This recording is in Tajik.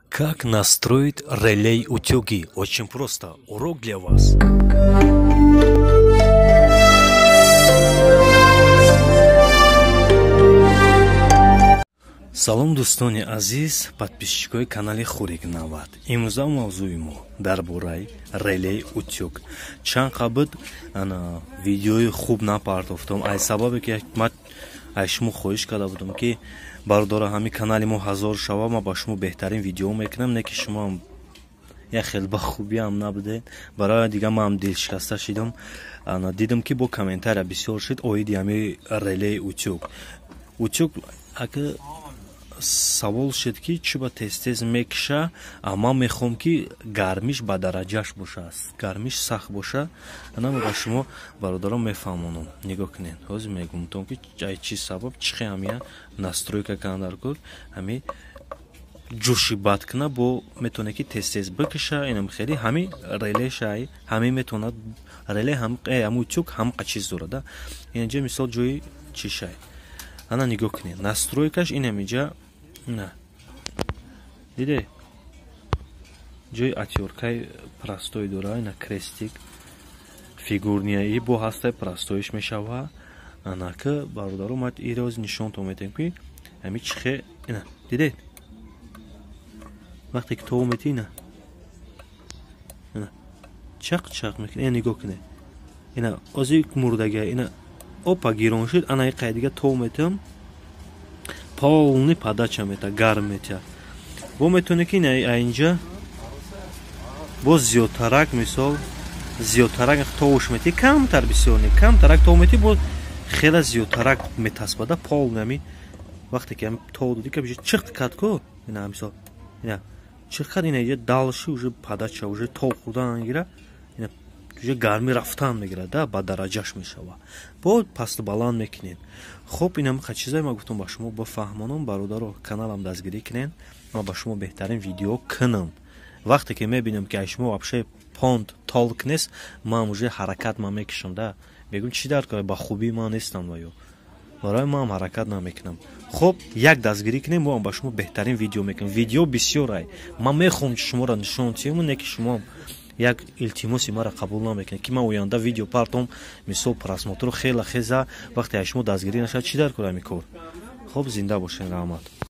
Как настроить реле утюги? Очень просто. Урок для вас. Салом, дӯстони азиз, подписчикои канали Хурик 90. Имрӯза мавзӯи мо дар бораи релеи утюг. Чанд қабл ана видеои хуб напартофтам, ай сабабе ки ман аз шумо хоҳиш карда будам, ки бародора, ҳамин канали мо 1000 шава, ман ба шумо беҳтарин видео мекунам, не ки шумоам як хел ба хубиам набудед. Барои дига манам дилшикаста шидам. Ана дидам, ки бо комментария бисёр шуд оиди ҳамин релеи утюг. Утюг ака савол шуд, ки чӣ ба тез-тез мекиша, а ман мехоҳам, ки гармиш ба дараҷаш боша, гармиш сахт боша. Ана ба шумо, бародарон, мефаҳмонам. Нигоҳ кунед, ҳозир мегумтон, ки ай чӣ сабаб, чӣ хел ҳамия настройка кардан дар кор, ҳами ҷӯши бад куна, бо метавоне, ки тез-тез бикиша. Инам хеле ҳами релешай, ҳами метавонад реле ҳам утюг ҳамқа чиз дорада. Инҷа мисол ҷои чишай. Ана нигоҳ кунед, настройкаш инамиҷа на диде, ҷои отвёрткаи простой дора, ина крестик фигурный бо ҳастай, простоиш мешава. Анака, бародаро, ма ироз нишонтон метем, ки ҳами чихе. Ина дидед, вақте ки тов мети, ина ина чақ чақ мекунед. Ина нигоҳ кунед, ина ози мурдага, ина опа гирон шуд. Ана и қай дига тов метам, полный подача мета, гарм метя. Бо метавонед, ки инҷа боз зиёдтарак, мисол, зиёдтарак товуш мети, камтар, бисёр не, камтарак тов мети, бо хела зиёдтарак метаспада полный. Ами вақте ки тов доди, ка чиқ кад ку, ина мисол ина чиқ кад, ина иҷа дальше уже подача, уже тов хӯрдан гира, ина уже гармӣ рафтан мегирад да, ба дараҷаш мешава. Бо пасту баланд мекунед. Хуб, инам чизае ма гуфтам ба шумо бифаҳмонам. Бародаро, каналам дастгирӣ кунед, ман ба шумо беҳтарин видео кунам. Вақте ки мебинам, ки аз шумо вообще понт толк нест, ман уже ҳаракат ман мекушам да, мегӯм, чӣ дар кор ба хубии ман нестам ва ё барои ман ҳаракат намекунам. Хуб, як дастгирӣ кунем, моам ба шумо беҳтарин видео мекунем. Видео бисёрай, ман мехоҳам шуморо нишон тиҳам, не ки шумо як илтимоси маро қабул намекунед, ки ман оянда видео партом, мисол, просмотру хела хеза. Вақте аз шумо дастгирӣ нашавад, чӣ дар кор ҳамин кор? Хуб, зинда бошед, раҳмат.